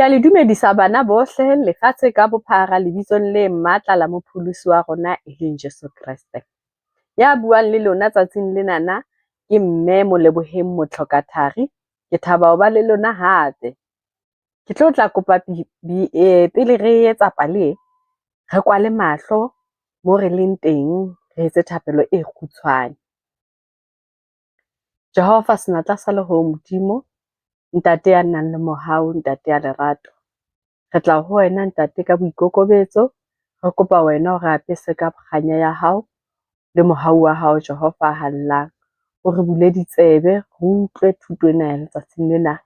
Ke a le dumedisa bana bohle lefatshe ka bophara lebitsong le matla la mopholosi wa rona e leng Jesu Kreste. Ya buang le lona tsatsing lenana ke mme Moleboheng Motlhokathari. Ke thaba ho ba le lona hape. Ke tlo tla kopa pele re etsa pale e, re kwale mahlo mo re leng teng, re etse thapelo e kgutshwane. Jehova senatla sa lehodimo, ntate ya nang le mohau, ntate ya lerato. Re tla ho wena ntate ka boikokobetso, re kopa wena o re apese ka kganya ya hao le mohau wa hao Jehova a hallelang. O re bule ditsebe, re utlwe thuto ena ya letsatsing lena.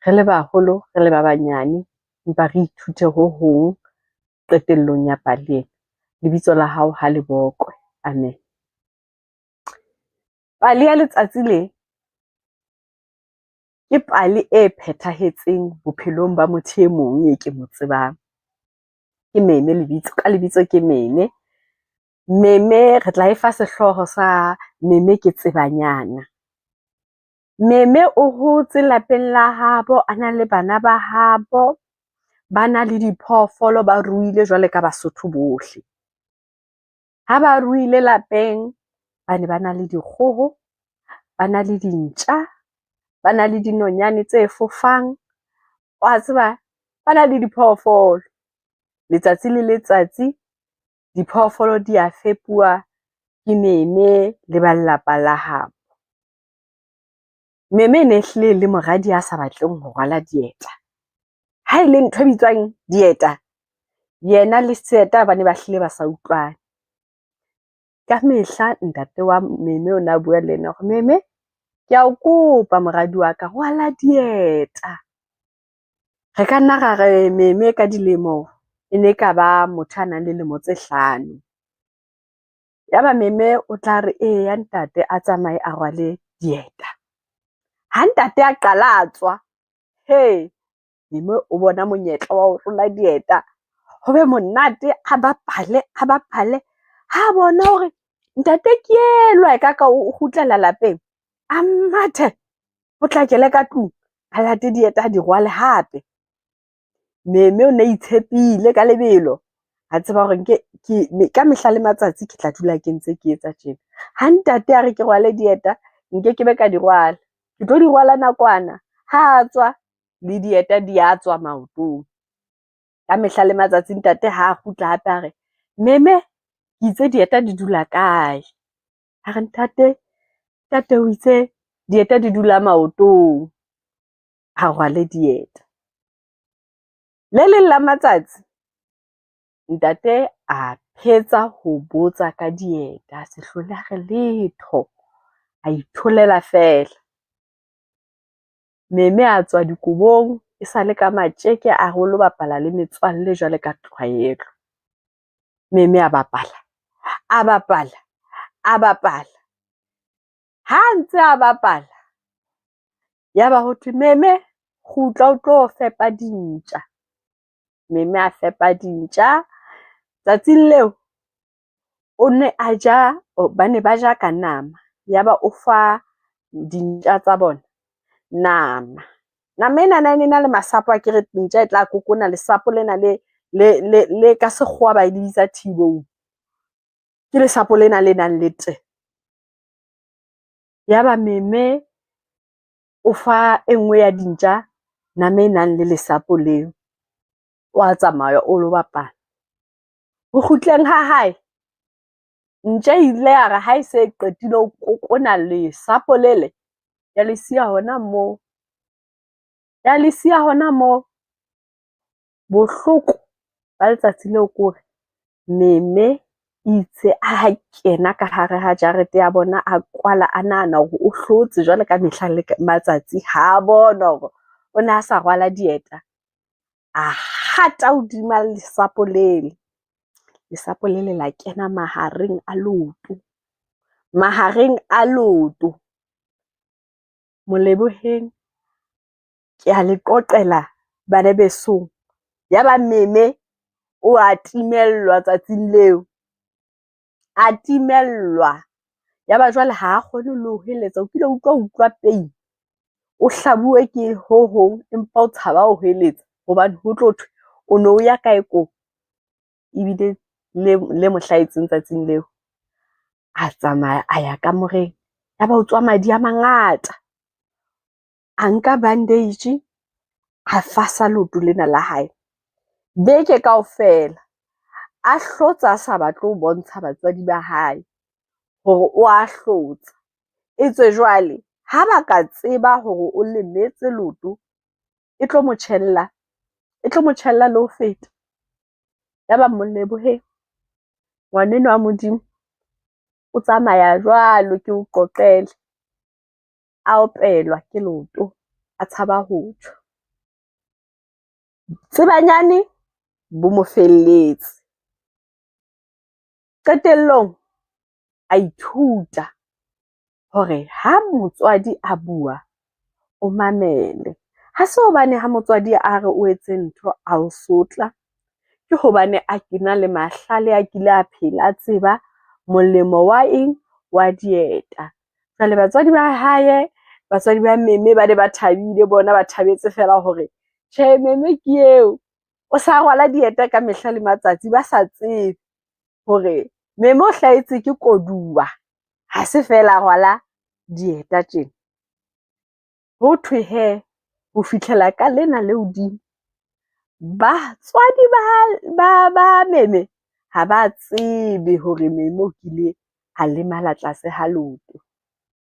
Re le baholo, re le ba banyane, empa re ithute ho hong qetellong ya pale ena. Lebitso la hao ha le bokwe. Amen. Pale ya letsatsi le ke pale e phethahetseng bophelong ba motho e mong e ke mo tsebang. Ke Meme lebitso, ka lebitso ke Meme. Meme re tla e fa sehlooho sa Meme ke tsebanyana. Meme o hotse lapeng la habo, a na le bana ba habo, ba na le diphoofolo, ba ruile jwalo ka Basotho bohle. Ha ba ruile lapeng, ba ne ba na le dikgoho, ba na le dintja, ba na le dinonyane tse fofang, wa tseba ba na le diphoofolo. Letsatsi le letsatsi diphoofolo di a fepuwa ke Meme le ba lelapa la habo. Meme e ne hlile le moradi a sa batleng ho rwala dieta. Ha e le ntho e bitswang dieta, yena le seeta ba ne ba hlile ba sa utlwane. Ka mehla ntate wa Meme o na bua le yena hore Meme ke a o kopa moradi wa ka rwala dieta. Re ka nna ra re Meme ka dilemo e ne ka ba motho a nang le lemo tse 5. Yaba Meme o tla re eya ntate a tsamaye a rwale dieta. Ha ntate a qala a tswa, Meme o bona monyetla wa ho rola dieta, ho be monate, a bapale, a bapale. Ha bona hore ntate ke elwa ekaka o kgutlela lapeng, a mathe, potlakele ka tlung, a late dieta a di rwale hape. Meme o ne itshepile ka lebelo, a tseba hore nke ke ka mehla le matsatsi ke tla dula ke ntse ke etsa tjena. Ha ntate a re ke rwale dieta, nkekebe ka di rwala. Ke tlo di rwala nakwana, ha tswa le dieta di a tswa maotong. Ka mehla le matsatsi ntate ha kgutla hape a re, Meme ke itse dieta di dula kae? A re ntate, ntate o itse dieta di dula maotong. A rwale dieta. Le leng la matsatsi, ntate a phetsa ho botsa ka dieta, a se hlole a re letho, a itholela fela. Meme a tswa dikobong e sale ka matjeke a re o lo bapala le metswalle jwalo ka tlwaelo. Meme a bapala, a bapala, a bapala. Ha ntse a bapala, yaba ho thwe Meme kgutla o tlo fepa dintja. Meme a fepa dintja. Tsatsing leo o ne a ja, ba ne ba ja ka nama. Yaba o fa dintja tsa bona nama. Nama ena e ne na le masapo akere ntja e tla kokona lesapo lena le ka sekgowa ba e bitsa t-bone. Ke lesapo lena le nang le t. Yaba Meme o fa e nngwe ya dintja nama e nang le lesapo leo. Wa tsamaya o lo bapala. Ho kgutleng ha hae, ntja e ile ya re ha e se qetile ho kokona lesapo lele, ya le siya hona moo. Ya le siya hona moo. Bohloko ba letsatsi leo ke hore Meme itse ha kena ka hare ha jarete ya bona, a kwala a nahana hore o hlotse jwalo ka mehla le matsatsi. Ha bona hore o ne a sa rwala dieta, a hata hodima lesapo lele. Lesapo lele la kena mahareng a leoto, mahareng a leoto. Moleboheng ke a le qoqela bana besong. Yaba Meme o a timellwa tsatsing leo, a timellwa. Yaba jwale ha kgone le ho hweletsa, o kile wa utlwa o utlwa pain, o hlabuwe ke ho hong empa o tshaba ho hweletsa. Hobane ho tlo thwe o no ya kae ko, ebile le mo hlahetseng tsatsing leo. A tsamaya a ya kamoreng, ya ba o tswa madi a mangata. A nka bandage, a fasa leoto lena la hae. Beke kaofela a hlotsa a sa batle ho bontsha batswadi ba hae hore o a hlotsa. Etswe jwale ha ba ka tseba hore o lemetse leoto e tlo mo tjhella, e tlo mo tjhella le ho feta. Yaba Moleboheng ngwana enwa wa Modimo o tsamaya jwalo ke o qoqele, a opelwa ke leoto, a tshaba ho tjho. Tsebanyane bo mo felletse. Qetellong a ithuta hore ha motswadi a bua, o mamele. Ha se hobane ha motswadi a re o etse ntho a o sotla, ke hobane a kena le mahlale a kile a phela a tseba molemo wa eng wa dieta. Jwale batswadi ba hae, batswadi ba Meme ba ne ba thabile bona, ba thabetse fela hore tjhe Meme ke eo o sa rwala dieta ka mehla le matsatsi, ba sa tsebe hore Meme o hlahetswe ke koduwa, ha se fela a rwala dieta tjena. Ho thwe hee ho fihlela ka lena le hodimo, batswadi ba Meme ha ba tsebe hore Meme o kile a lemala tlase ha leoto.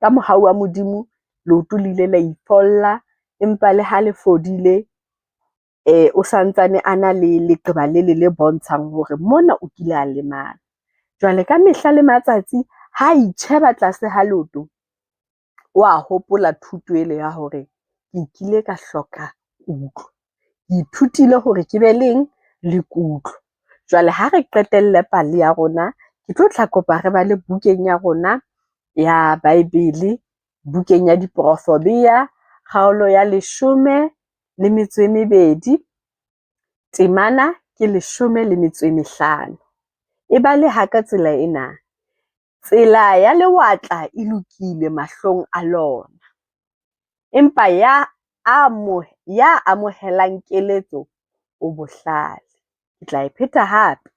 Ka mohau wa Modimo leoto le ile la ifolla, empa le ha le fodile o santsane a na le leqeba le le le bontshang hore mona o kile a lemala. Jwale ka mehla le matsatsi ha itjheba tlase ha leoto, wa hopola thuto ele ya hore ke kile ka hloka kutlo. Ke ithutile hore ke be leng le kutlo. Jwale ha re qetelle pale ya rona, ke tlo tla kopa re bale bukeng ya rona ya Bible, bukeng ya Diporofobia, kgaolo ya 12, temana ke 15. E baleha ka tsela ena. Tsela ya lewatla e lokile mahlong a lona, empa ya amohelang keletso o bohlale. Ke tla e pheta hape.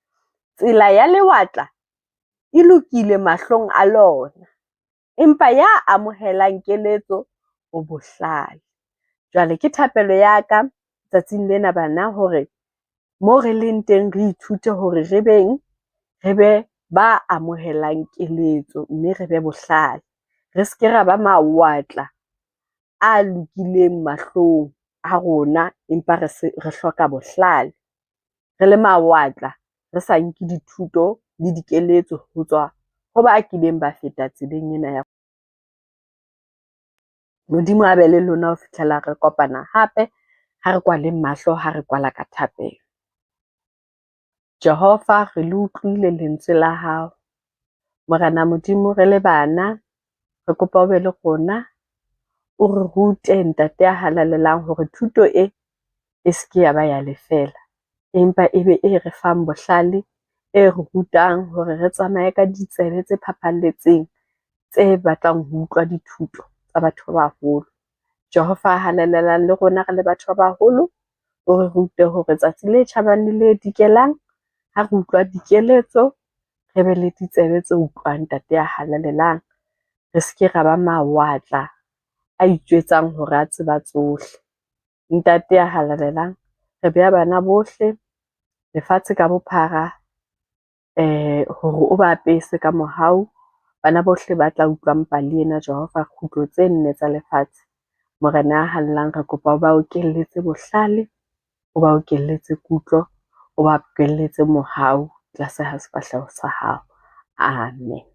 Tsela ya lewatla e lokile mahlong a lona, empa ya amohelang keletso o bohlale. Jwale ke thapelo ya ka tsatsing lena bana hore mo re leng teng re ithute hore re beng, re be ba amohelang keletso mme re be bohlale. Re seke ra ba mawatla a lokileng mahlong a rona, empa re se re hloka bohlale. Re le mawatla, re sa nke dithuto le dikeletso ho tswa ho ba kileng ba feta tseleng ena ya Modimo a be le lona ho fihlela re kopana hape. Ha re kwaleng mahlo, ha re kwala ka thapelo. Jehova, re le utlwile lentswe la hao. Morena Modimo, re le bana, re kopa o be le rona, o re rute Ntate ya halalelang hore thuto e e seke ya ba ya lefela, empa e be e re fang bohlale, e re rutang hore re tsamaye ka ditsebe tse phaphaletseng, tse batlang ho utlwa dithuto tsa batho ba baholo. Jehova a halalelang le rona re le batho ba baholo, o re rute hore tsatsi le tjhabang le le dikelang, ha re utlwa dikeletso, re be le ditsebe tse utlwang Ntate ya halalelang. Re seke ra ba mawatla a itjwetsang hore a tseba tsohle. Ntate ya halalelang, re beha bana bohle lefatshe ka bophara hore o ba apese ka mohau. Bana bohle ba tla utlwang pale ena Jehova, kgutlo tse nne tsa lefatshe. Morena ya halalelang, re kopa o ba okelletse bohlale, o ba okelletse kutlo, o ba okelletse mohau tlase ha sefahleho sa hao. Amen.